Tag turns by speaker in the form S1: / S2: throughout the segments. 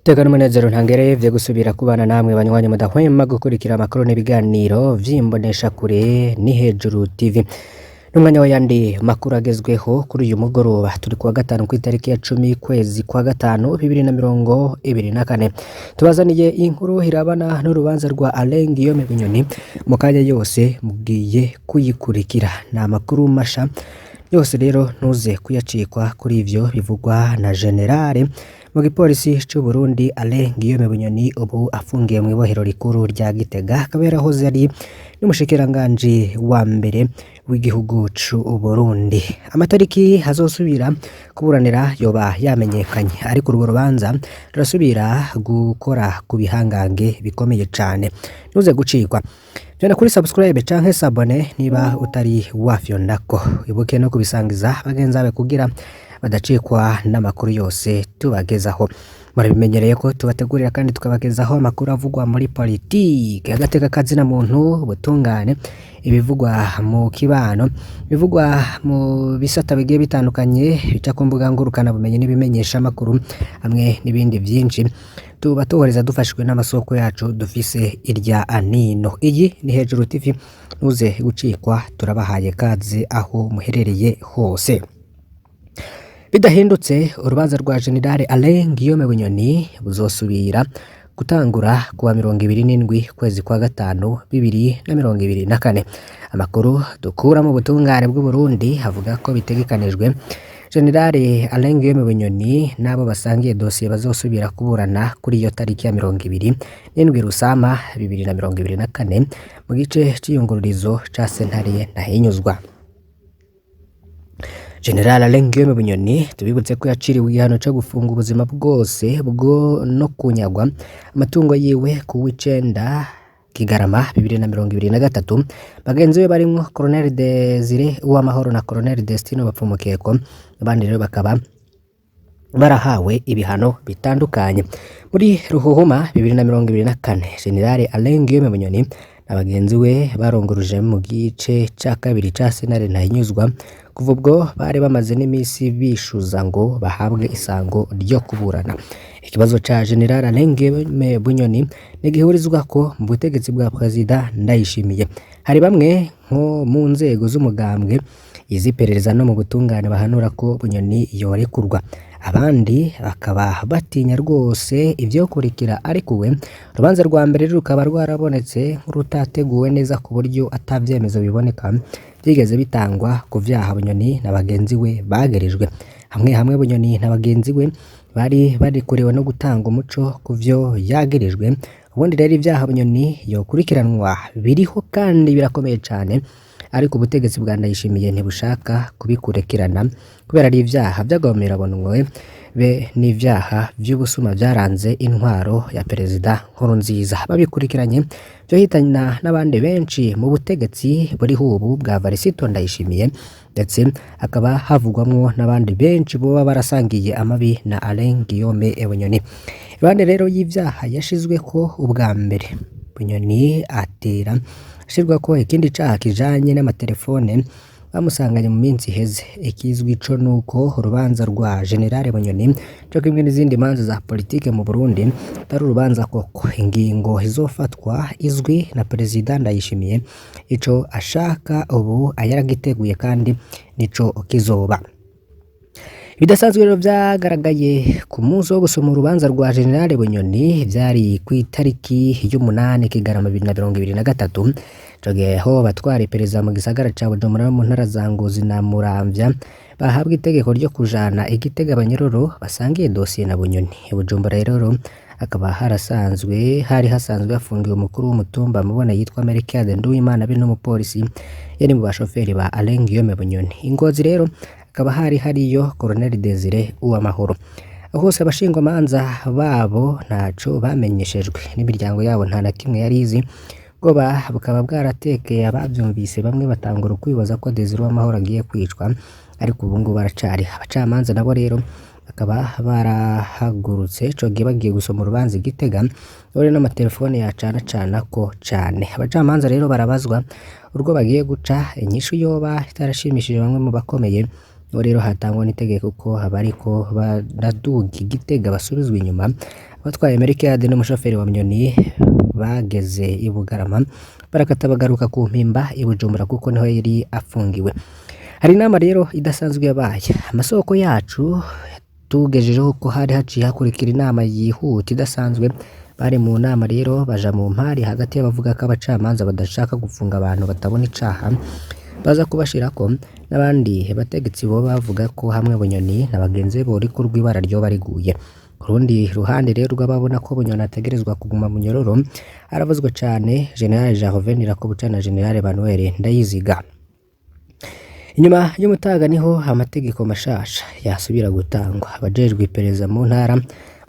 S1: Iteka n'umunezero ntangere vyo gusubira kubana namwe banywanyi mudahwema gukurikira amakuru n'ibiganiro vy'imboneshakure ni Hejuru TV. N'umwanya w'ayandi makuru agezweho kuri uyu mugoroba turi kuwa gatanu kw'itariki ya 10 kwezi kwa gatanu 2024. Tubazaniye inkuru irabana n'urubanza rwa Alain Guillaume Bunyoni mu kanya yose mugiye kuyikurikira. Ni amakuru masha yose rero ntuze kuyacikwa kuri ivyo bivugwa na generale mu gipolisi c'u Burundi Alain Guillaume Bunyoni ubu afungiye mw'ibohero rikuru rya Gitega akaba yarahoze ari n'umushikiranganji wa mbere w'igihugu c'u Burundi. Amatariki azosubira kuburanira yoba yamenyekanye ariko urwo rubanza rurasubira gukora ku bihangange bikomeye cane. Ntuze gucikwa. Vyona kuri subscribe canke s'abonner niba utari wafyondako. Ibuke no kubisangiza bagenzi bawe kugira badacikwa n'amakuru yose tubagezaho. Murabimenyereye ko tubategurira kandi tukabagezaho amakuru avugwa muri politike, agateka kazina muntu, ubutungane, ibivugwa mu kibano, ibivugwa mu bisata bigiye bitandukanye bica ku mbuga ngurukana bumenyi n'ibimenyesha amakuru hamwe n'ibindi vyinshi tuba tuhoreza dufashijwe n'amasoko yacu dufise irya anino. Iyi ni Hejuru TV, ntuze gucikwa, turabahaye kaze aho muherereye hose. Bidahindutse urubanza rwa Generale Alain Guillaume Bunyoni buzosubira gutangura kuwa 27 kwezi kwa gatanu 2024. Amakuru dukura mu butungane bw'u Burundi avuga ko bitegekanijwe Generale Alain Guillaume Bunyoni n'abo basangiye dosiye bazosubira kuburana kuri iyo tariki ya 27 Rusama 2024 mu gice c'iyungururizo ca sentare Ntahinyuzwa. General Alain Guillaume Bunyoni tubibutse ko yaciriwe igihano co gufunga ubuzima bwose bwo no kunyagwa amatungo yiwe ku w'icenda Kigarama 2023. Bagenzi be barimwo Colonel Desire Uwamahoro na Colonel Destino Bapfumukeko, abandi rero bakaba barahawe ibihano bitandukanye. Muri Ruhuhuma 2024 General Alain Guillaume Bunyoni na bagenzi we barongoruje mu gice ca kabiri ca sentare Ntahinyuzwa. Kuva ubwo bari bamaze n'imisi bishuza ngo bahabwe isango ryo kuburana. Ikibazo ca General Alain Guillaume Bunyoni ntigihurizwako mu butegetsi bwa Perezida Ndayishimiye. Hari bamwe nko mu nzego z'umugambwe, iz'iperereza no mu butungane bahanura ko Bunyoni yorekurwa, abandi bakaba batinya rwose ivyokurikira arekuwe. Urubanza rwa mbere rukaba rwarabonetse nk'urutateguwe neza ku buryo ata vyemezo biboneka vyigeze bitangwa ku vyaha Bunyoni na bagenzi we bagerejwe. Hamwe hamwe Bunyoni na bagenzi we bari barikuriwe no gutanga umuco ku vyo yagerejwe. Ubundi rero ivyaha Bunyoni yokurikiranwa biriho kandi birakomeye cane, ariko ubutegetsi bwa Ndayishimiye ntibushaka kubikurekirana kubera ari ivyaha vy'agahomerabunwe be n'ivyaha vy'ubusuma vyaranze intwaro ya Perezida Nkurunziza. Babikurikiranye vyohitana n'abandi benshi mu butegetsi buriho ubu bwa Varisito Ndayishimiye, ndetse hakaba havugwamwo n'abandi benshi boba barasangiye amabi na Alain Guillaume Bunyoni. Iruhande rero y'ivyaha yashizweko ubwa mbere, Bunyoni atera ashirwako ikindi caha kijanye n'amatelefone bamusanganye mu minsi iheze. Ikizwi co nuko urubanza rwa Generale Bunyoni co kimwe n'izindi manza za politike mu Burundi atari urubanza koko. Ingingo izofatwa izwi na Perezida Ndayishimiye, ico ashaka ubu yaragiteguye kandi nico kizoba. Ibidasanzwe rero vyagaragaye ku munsi wo gusoma urubanza rwa Generale Bunyoni vyari kw'itariki y'umunani Kigarama 2023. Ico gihe aho abatwara iperereza mu gisagara ca Bujumbura no mu ntara za Ngozi na Muramvya bahabwa itegeko ryo kujana i Gitega abanyororo basangiye dosiye na Bunyoni. I Bujumbura rero hakaba harasanzwe hari hasanzwe hafungiwe umukuru w'umutumba mubona yitwa Melchiade Nduwimana be n'umupolisi yari mu bashoferi ba Alain Guillaume Bunyoni. I Ngozi rero hakaba hari hariyo Colonel Desire Uwamahoro. Aho hose abashingwamanza babo ntaco bamenyeshejwe n'imiryango yabo nta na kimwe yari izi. Ubwoba bukaba bwaratekeye abavyumvise, bamwe batangura kwibaza ko Desire Uwamahoro agiye kwicwa, ariko ubu ngubu aracari. Abacamanza nabo rero bakaba barahagurutse ico gihe bagiye gusoma urubanza i Gitega, none n'amatelefone yacanacanako cane. Abacamanza rero barabazwa urwo bagiye guca, inyishu yoba itarashimishije bamwe mu bakomeye Niho rero hatangwa n'itegeko ko abariko baraduga i Gitega basubizwa inyuma. Abatwaye Melchiade n'umushoferi wa Bunyoni bageze i Bugarama barakata bagaruka ku Mpimba i Bujumbura kuko niho yari afungiwe. Hari inama rero idasanzwe yabaye. Amasoko yacu tugejejeho ko hari haciye hakurikira inama yihuta idasanzwe. Bari mu nama rero baja mu mpari hagati y'abavuga ko abacamanza badashaka gufunga abantu batabona icaha baza kubashirako, n'abandi bategetsi bo bavuga ko hamwe Bunyoni na bagenzi be borikurwa ibara ryoba riguye. Ku rundi ruhande rero rw'ababona ko Bunyoni ategerezwa kuguma mu nyororo, haravuzwe cane General Gervais Ndirakobuca na General Emmanuel Ndayiziga. Inyuma y'umutaga niho amategeko mashasha yasubira gutangwa. Abajejwe iperereza mu ntara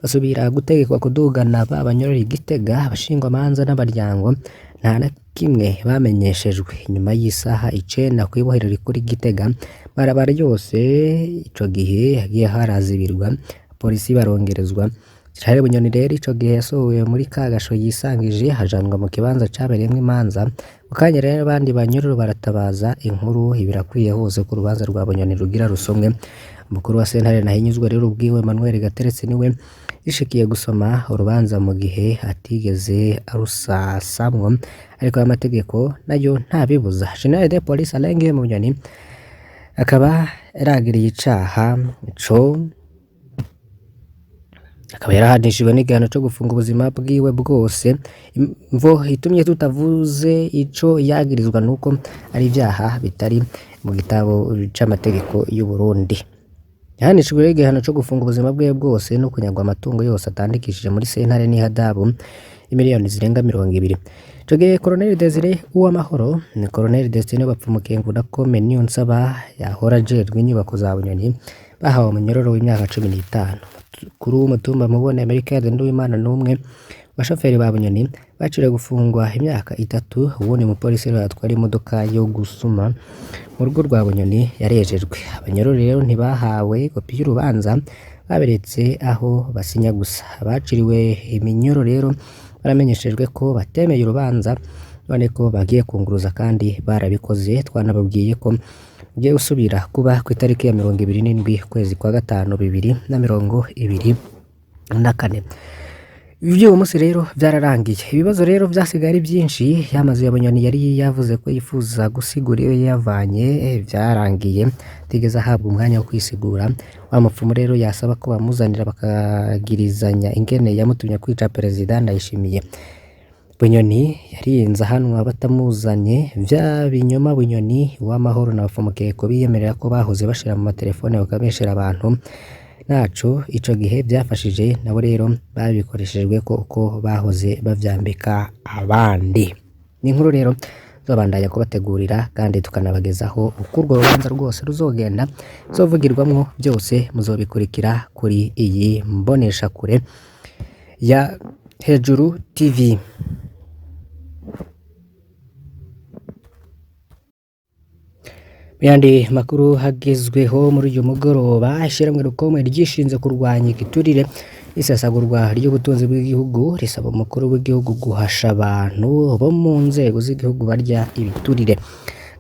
S1: basubira gutegekwa kudugana ba banyororo i Gitega, abashingwamanza n'abaryango nta na kimwe bamenyeshejwe. Inyuma y'isaha 9 kw'ibohero rikuru i Gitega, barabara yose ico gihe hagiye harazibirwa, polisi barongerezwa. General Bunyoni rero ico gihe yasohowe muri ka gasho yisangije ajanwa mu kibanza cabereyemwo imanza. Mu kanya rero abandi banyororo baratabaza, inkuru ibirakwiye hose ko urubanza rwa Bunyoni rugira rusomwe. Umukuru wa sentare Ntahinyuzwa rero ubwiwe Emmanuel Gateretse niwe yishikiye gusoma urubanza mu gihe atigeze arusasamwo, ariko ayo mategeko nayo ntabibuza. General de Police Alain Guillaume Bunyoni akaba yaragiriye icaha ico akaba yarahanishijwe n'igihano co gufunga ubuzima bwiwe bwose. Imvo itumye tutavuze ico yagirizwa nuko ari ivyaha bitari mu gitabo c'amategeko y'u Burundi. Yahanishijwe rero igihano co gufunga ubuzima bwiwe bwose no kunyagwa amatungo yose atandikishije muri sentare n'ihadabu imiliyoni zirenga 20. Ico gihe Colonel Desire Uwamahoro ni Colonel Destine Bapfumukengu na Kome Niyonsaba yahora ajejwe inyubako za Bunyoni bahawe umunyororo w'imyaka 15. Kuri w'umutumba Mubone Melchiade Nduwimana n'umwe bashoferi ba Bunyoni baciriwe gufungwa imyaka 3. Uwundi mupolisi rero atwara imodoka yo gusuma mu rugo rwa Bunyoni yarejejwe. Abanyororo rero ntibahawe kopi y'urubanza, baberetse aho basinya gusa. Abaciriwe iminyoro rero baramenyeshejwe ko batemeye urubanza, none ko bagiye kunguruza kandi barabikoze. Twanababwiye ko bigiye gusubira kuba ku itariki ya 27 ukwezi kwa gatanu 2024. Ivy'uwo munsi rero vyararangiye. Ibibazo rero vyasigaye ari vyinshi. Yamazu ya Bunyoni yari yavuze ko yifuza gusigura iyo yavanye, vyarangiye atigeze ahabwa umwanya wo kwisigura. Wa mupfumu rero yasaba ko bamuzanira bakagirizanya ingene yamutumye kwica Perezida Ndayishimiye. Bunyoni yarinze ahanwa batamuzanye. Vya binyoma Bunyoni Uwamahoro na Bapfumukeko biyemerera ko bahoze bashira mu matelefone bakabeshera abantu naco ico gihe vyafashije, nabo rero babikoreshejwe ko uko bahoze bavyambika abandi. Ni inkuru rero tuzobandanya kubategurira kandi tukanabagezaho uko urwo rubanza rwose ruzogenda, bizovugirwamwo byose muzobikurikira kuri iyi mboneshakure ya Hejuru TV. Muyandi makuru hagezweho muri uyu mugoroba, ishirahamwe rukomeye ryishinze kurwanya igiturire n'isesagurwa ry'ubutunzi bw'igihugu risaba umukuru w'igihugu guhasha abantu bo mu nzego z'igihugu barya ibiturire.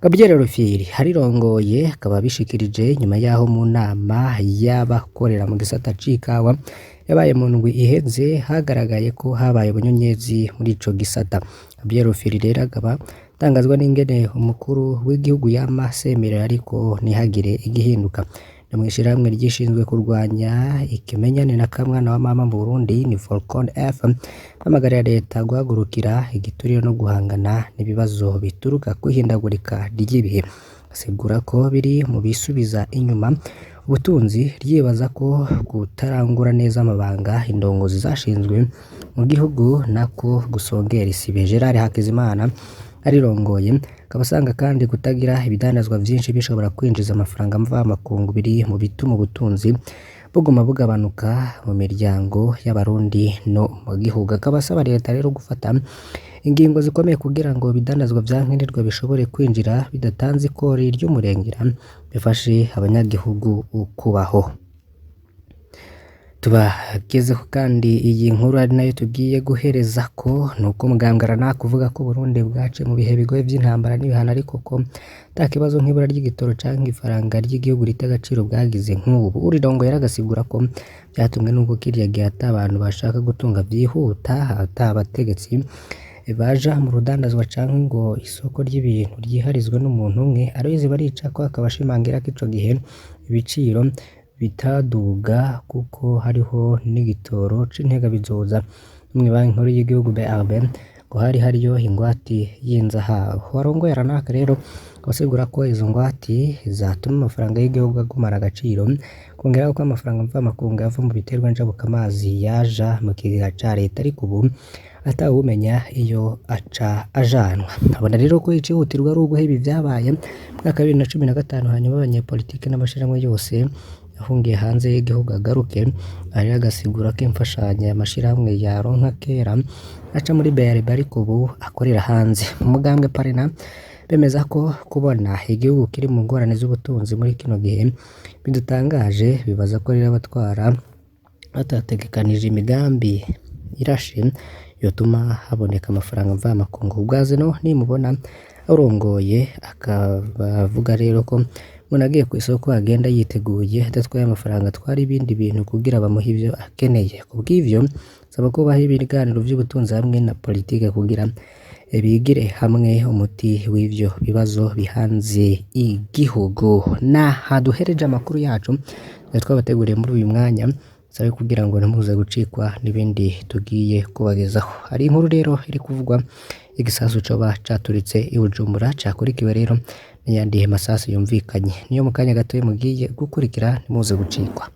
S1: Gabriel Rufyiri arirongoye akaba abishikirije nyuma y'aho mu nama y'abakorera mu gisata c'ikawa yabaye mu ndwi iheze hagaragaye ko habaye ubunyonyezi muri ico gisata. Gabriel Rufyiri rero akaba atangazwa n'ingene umukuru w'igihugu yama asemerera ariko ntihagire igihinduka. No mw'ishirahamwe ryishinzwe kurwanya ikimenyane na kamwana wa mama mu Burundi ni Volcon F bamagarira leta guhagurukira igiturire no guhangana n'ibibazo bituruka kwihindagurika ry'ibihe. Asigura ko biri mu bisubiza inyuma ubutunzi, ryibaza ko kutarangura neza amabanga indongozi zashinzwe mu gihugu nako gusongera isibe. Gerard Hakizimana arirongoye akaba asanga kandi kutagira ibidandazwa vyinshi bishobora kwinjiza amafaranga mvamakungu biri mu bituma ubutunzi buguma bugabanuka mu miryango y'abarundi no mu gihugu. Akaba asaba leta rero gufata ingingo zikomeye kugira ngo ibidandazwa vya nkenerwa bishobore kwinjira bidatanze ikori ry'umurengera, bifashe abanyagihugu kubaho. Tubagezeho kandi iyi nkuru ari nayo tugiye guhereza ko nuko mugambwe kuvuga ko Burundi bwaciye mu bihe bigoye vy'intambara n'ibihano, ariko ko ata kibazo nk'ibura ry'igitoro canke ifaranga ry'igihugu rita agaciro bwagize nk'ubu. Urirongoye agasigura ko vyatumwe n'uko kiriya gihe ata abantu bashaka gutunga vyihuta, ata abategetsi baja mu rudandazwa canke ngo isoko ry'ibintu ryiharizwe n'umuntu umwe. Aloys Baricako akaba ashimangira ko ico gihe ibiciro bitaduga kuko hariho n'igitoro c'integabizoza. Mw'ibanki nkuru y'igihugu BRB ngo hari hariyo ingwati y'inzahabu. Uwarongoye Aranaka rero abasigura ko izo ngwati zatuma amafaranga y'igihugu agumana agaciro, kongeraho ko amafaranga mvamakungu ava mu biterwa njabukamazi yaja mu kigega ca leta, ariko ubu atawumenya iyo aca ajanwa. Abona rero ko icihutirwa ari uguheba ivyabaye mu mwaka wa 2015, hanyuma abanyepolitike n'amashirahamwe yose yahungiye hanze y'igihugu agaruke. Aha rero agasigura ko imfashanyo amashirahamwe yaronka kera aca muri BRB, ariko ubu akorera hanze. Mu mugambwe Parena bemeza ko kubona igihugu kiri mu ngorane z'ubutunzi muri kino gihe bidutangaje, bibaza ko rero abatwara batategekanije imigambi irashe yotuma haboneka amafaranga mvamakungu. Ubwazeno nimubona arongoye akaba avuga rero ko umuntu agiye kw'isoko agenda yiteguye adatwaye amafaranga, atwara ibindi bintu kugira bamuhe ivyo akeneye. Kubw'ivyo saba ko baha ibiganiro vy'ubutunzi hamwe na politike kugira bigire hamwe umuti w'ivyo bibazo bihanze igihugu. Naha duhereje amakuru yacu twari twabateguriye muri uyu mwanya, sabe kugira ngo ntimuze gucikwa n'ibindi tugiye kubagezaho. Hari inkuru rero iri kuvugwa igisasu coba caturitse i Bujumbura, cakurikiwe rero n'ayandi masasu yumvikanye. Niyo mu kanya gatoya mugiye gukurikira, ntimuze gucikwa.